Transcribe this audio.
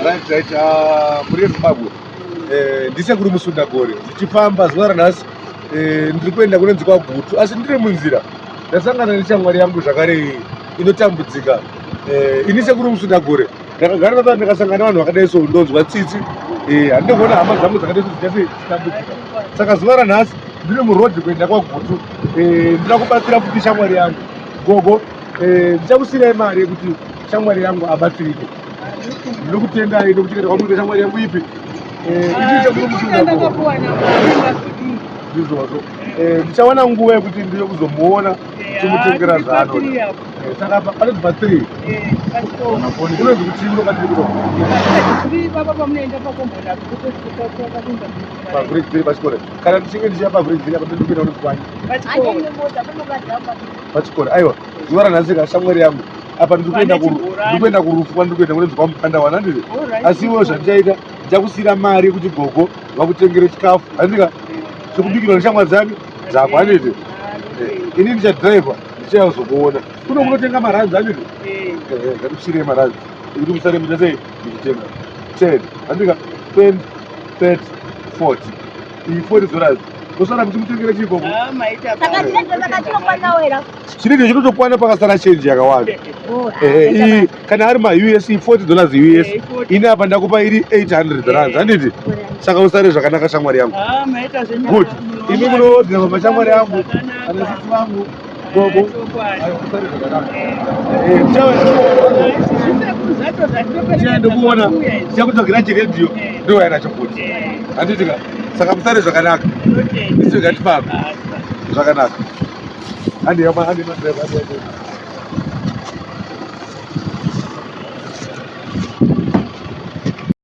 Right, right. Mhuri yeZimbabwe, ndisekuru Musundagore ndichifamba zuva ranhasi, ndiri kuenda kunonzi kwaGutu, asi ndiri munzira ndasangana neshamwari yangu zvakare inotambudzika. Ini sekuru Musundagore ndakagara tata ndikasangana nevanhu vakadai so ndonzwa tsitsi. Handidi kuona hama dzangu dzakadai so dzichase dzichitambudzika. Saka zuva ranhasi ndiri murodhi kuenda kwaGutu, ndinoda kubatsira futi shamwari yangu gogo. Ndichakusirai mari yekuti shamwari yangu abatsirike. Ndinokutendai nekuchengeta kwamunoita shamwari yangu ipi. Ini sekuru Musundagore ndizvozvo. Ndichawana nguva yekuti ndiye kuzomuona chimutengera zvaanoda. Saka panonzi pa 3 kunonzi kuchii kunokatiri kuno pagrade 3 pachikoro. Kana ndichinge ndichiya pagrade 3 apa ndikuenda kunonzi kwani pachikoro. Aiwa, zuva ranhasi ka shamwari yangu apa ndiri kuenda ndiri kuenda kurufu kwandiri kuenda kunonzi kwamupanda wana handiti. Asi iwewo zvandichaita, ndichakusiyira mari yekuti gogo vakutengere chikafu, handika, chekubikirwa neshamwari dzani dzako, handiti. Ini ndichadhiraivha ndichauzokuona kuno kunotenga maranzi, handiti. Ngatikusiyirei maranzi ekuti musare muita sei muchitenga 10, handika, 20, 30, 40, iyi $40. Kusara muchimutengere chii gogo? Chinenge chinotokwana pakasara chenji yakawanda. Iyi kana ari maUS, $40 US. Ini apa ndakupa iri 800 rands, handiti. Saka usare zvakanaka, shamwari yangu. Good. Imi munoodhira mashamwari yangu ana sisi vangu gogo. Aiwa, usare zvakanaka. Ndichaenda kuona, ndichakutsvagira chiredhiyo ndouya nacho futi, handiti ka. Saka musare zvakanaka, isu ngatifambe zvakanaka. Handi handi madriver, handi handi.